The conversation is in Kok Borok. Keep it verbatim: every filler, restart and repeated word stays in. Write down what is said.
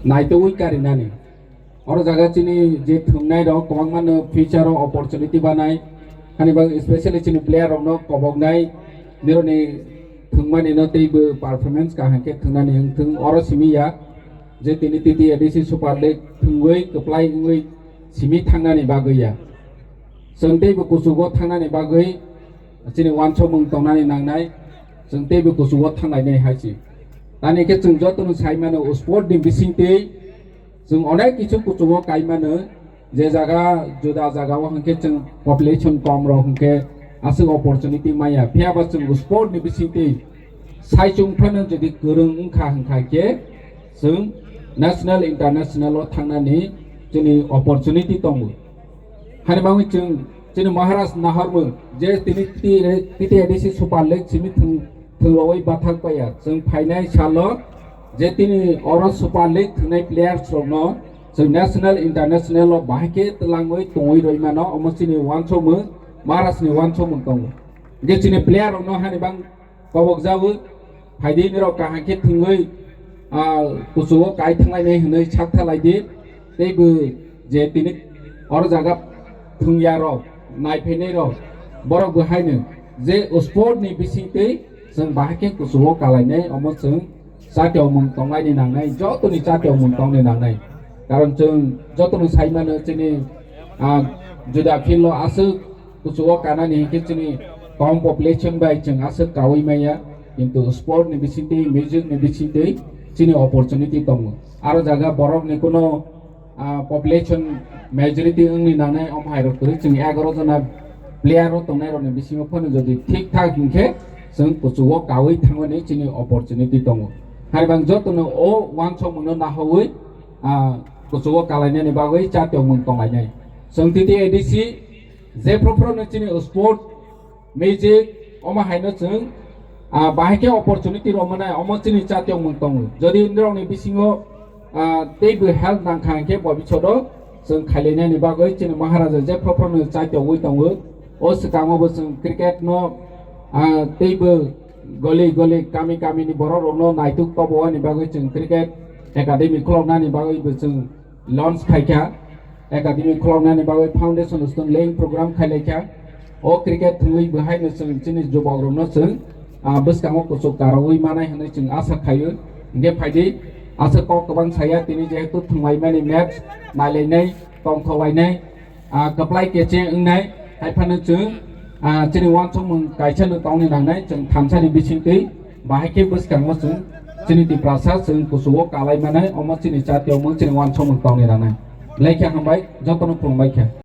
naitugwi karinani. Oro jaga chini je thwngnai rok kwbangma no future o opportunity banai. Hani bang especially chini player rok no koboknai. Nironi thwngmani no teibo performance kaham khe thwngnani wngthwng oro simi ya. Je tini T T A D C Super League thwngwi kwplai wngwi simi thangnani bagwi ya. Chwng teibo kuchugo thangnani bagwi chini wansokmung tongnani nangnai, chwng teibo kuchugo thanglainai hai se. Tani khe chwng jotono sai mano, sport ni bisingtwi chwng onek kichu kuchugo kai mano, je jaga juda jagao hwnkhe chwng population kom rok hwnkhe aswk opportunity maya, phiya ba chwng sport ni bisingtwi saichung phano jodi kwrwng wngkha hwnkha khe chwng national international o thangnani chini opportunity tongo. Hani bagwi chwng chini Maharaj nahormung je tini T T A D C Super League simi thwng-, thwngwi bathang paiya. Chwng phainai salo je tini oro Super League thwngnai players rokno chwng national international o bahai khe twlangwi tongwi rwi mano, omo chini wansokmung, Maharaj ni wansokmung tongo. Je chini player rokno hani bang kobok jago, phaidi nirok kaham khe thwngwi, ah, kuchugo kai thanglainai hwnwi sak thalai di. Teibo je tini oro jaga thwngya rok, naiphainai rok, borok bo haino je sport ni bisingtwi chwng bahai khe kuchugo kalainai, omo chwng chatiokmung tonglaini nangnai, jotoni chatiokmung tongni nangnai. Karon chwng jotono sai mano chini, ah, juda field o aswk kuchugo kanani hinkhe chini kom population bai chwng aswk kaui maya, kintu sport ni bisingtwi, music ni bisingtwi chini opportunity tongo. Aro jaga borok ni kuno, ah, population majority wngni nangnai, omo hai rok kwrwi chwng egaroh jona player o tongnai rok ni bisingo phano jodi thik thak hinkhe chwng kuchugo kaui thangmani chini opportunity tongo. Hai bang jotono o wansokmungno nahaui, ah, kuchugo kalainani bagwi chatiokmung tonglainai. Chwng T T A D C je phro phro no chini sport, music, omo haino chwng, ah, bahai khe opportunity rw manai, omo chini chatiokmung tongo. Jodi nirokni bisingo, ah, teibo help nangkha hinkhe bo bisodo chwng khailainani bagwi chini Maharaja je phro phro no chatiogwi tongo. O swkango bo chwng cricket no, ah, teibo goli goli kami kami ni borok rokno naituk tobo ani bagwi chwng cricket academy khuloknani bagwi bo chwng launch khaikha, academy khuloknani bagwi foundation stone laying program khailaikha. O cricket thwngwi bo haino chwng chini jubok rokno chwng, ah, bwskango kuchuk karogwi manai hwnwi chwng asa khaio. Hinkhe phaidi, asa kok kwbang saya tini jehetu thwnglaimani match nailainai, tongthoklainai, ah, kwplai keche wngnai, hai phano chwng, ah, chini wansukmung kaisa no tongni nangnai, chwng thamsani bisingtwi bahai khe bwskango chwng chini Tiprasa chwng kuchugo kalai manai, omo chini chatiokmung chini wansukmung tongni nangnai. Belai khe hambai, jotono khulumbai kha.